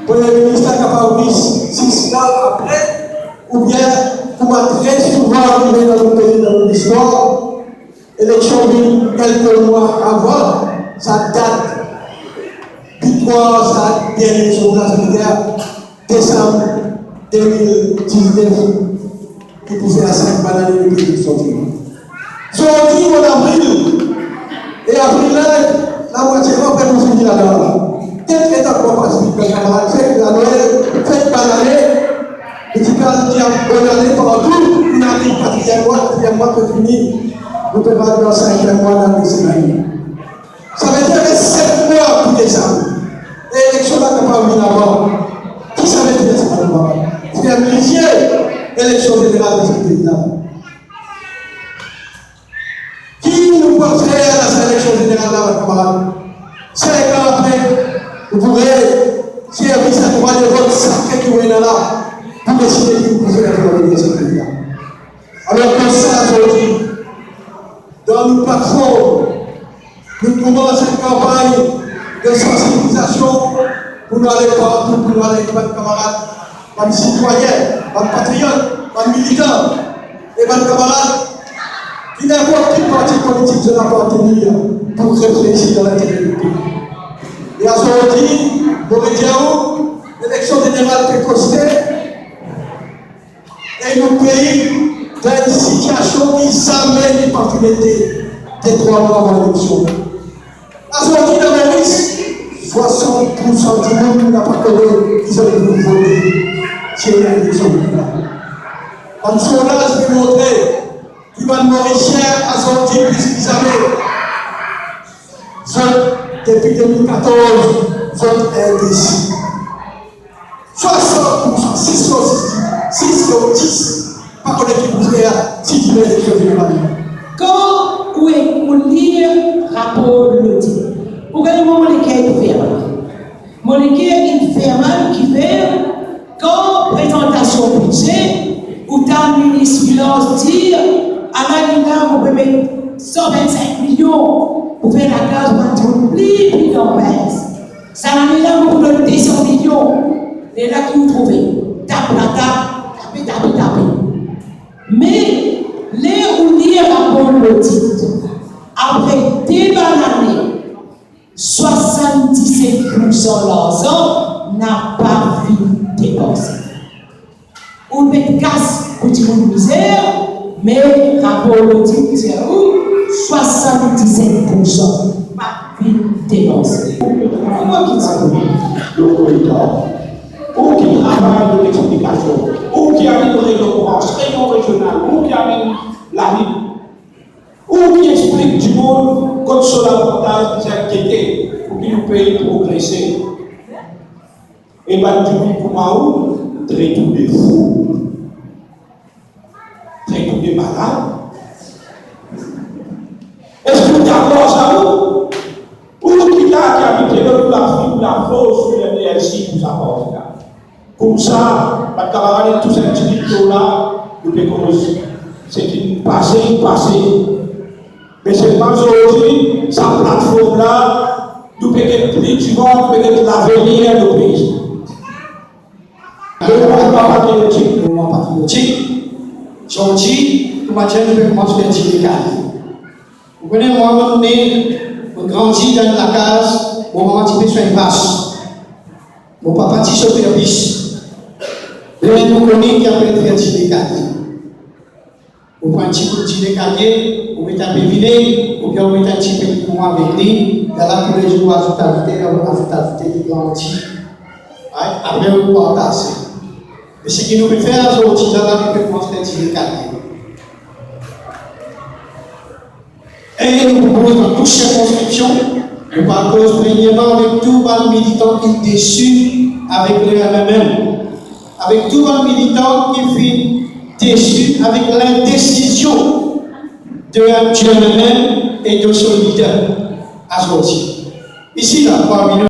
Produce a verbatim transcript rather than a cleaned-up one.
Premie minis la kapav vinn zis la apre, oubien kouma tre souvan arive dan nou pei, dan nou listwar, eleksion vinn kelke mwa avan sa dat biktwar sa dernie sonzaz, setadir desam de mil diznef, ki pou fer sink bann ane depi li sorti. Zordi mwa davril, e avril la, lamwatie apre nou fini ladan la. Kel etap nou pas vit, bann kamarad, fet lanwel, fet bann ane, nou ti pe al dir bonn ane partou, finn ariv katriem mwa, katriem mwa pe fini, nou pe al dan sinkiem mwa lane sinn. Savedir res set mwa pou desam, e eleksion la kapav vinn avan. Ki savedir sa, kamarad? Fer lizie eleksion zeneral dan se pei la. Ki nou pou fer dan sa eleksion zeneral la, bann kamarad? Sink an apre, nou pou reservi sa drwa de vot sakre ki nou ena la pou deside ki nou pou fer dan se pei la. Alor koumsa, zordi, dan nou platform, nou koumans enn kanpagn de sansibilizasion pou nou ale partou, pou nou ale bann kamarad, bann sitwayin, bann patriot, bann militan e bann kamarad ki ninport ki parti politik zot apartenir, pou reflesir dan lintere nou pei. E azordi, mo pe dir ou, eleksion zeneral pe koste, e nou pei dan enn sitiasion ki zame li pa finn ete, de trwa mwa avan eleksion. Azordi dan Moris, swasant pou san dimoun napa kone ki zot pou vote si ena eleksion. Bann sondaz pe montre ki bann Morisien azordi plis ki zame, zot, depi de mil katorz, zot indesi. Swasant pou san, sis lor sis, sis lor dis, pa kone ki pou fer si dime eleksion zeneral. Kan ou, ou lir rapor lodit, ou gagn mo leker ki fer mal. Mo leker ki fer mal, ki fer, kan prezantasion bize, ou tann minis finans dir, ala li la, mo pe met san vinn-sink milion pou fer lakaz bann dimoun pli, pli dan pinz. Sa lane la, mo pou donn de san milion. Lerla ki ou trouve, tap latab, tape, tape, tape. Me ler ou lir rapor lodit, apre de bann lane, swasann-diset pou san larzan napa finn depanse. Ou met kas pou dimoun mizer, me rapor lodit dir ou swasann-diset pou san pa finn depanse. Kouma ki dir ou? Donk, ou ki travay dan lexplikasion, ou ki anime reynion brans, reynion rezional, ou ki anime lavil, ou ki explik dimoun kot so lavantaz bizin gete pou ki nou pei progrese. E bann dimoun kouma ou, tret ou de fou, tret ou de malad. Eski ou dakor sa ou? Ou ki la ki abite dan ou lafib, lafors, ou lenerzi pou sa parti la. Koumsa, bann kamarad, tou sa ti dimoun la, nou pe koz seki pase, pase. Me selman zordi, sa platform la, nou pe get pli divan, nou pe get lavenir nou pei. Moman patriotik, moman patriotik. Zordi, kouma dir, nou pe koumans fer dine kale. Ou kone, mwa, mo ne, mo grandi dan enn lakaz, mo mama ti pe swegn vas. Mo papa ti sofer bis. Me nou kone ki apel fer dine kale. Ou pran enn ti bout dine kale, ou met enpe vineg, oubien ou met enn ti pil pwivwar avek li, lerla toulezour ou azout, azout, azout, azout, li grandi. Ay, apre ou partaz. Me seki nou pe fer zordi la, nou pe koumans fer dine kale. E nou pou koz dan tou sirkonskripsion, nou pou koz premierman avek tou bann militan ki desi avek le M M M, avek tou bann militan ki finn desi avek lindesizion de, du M M M e de so lider azordi. Isi la, parmi nou,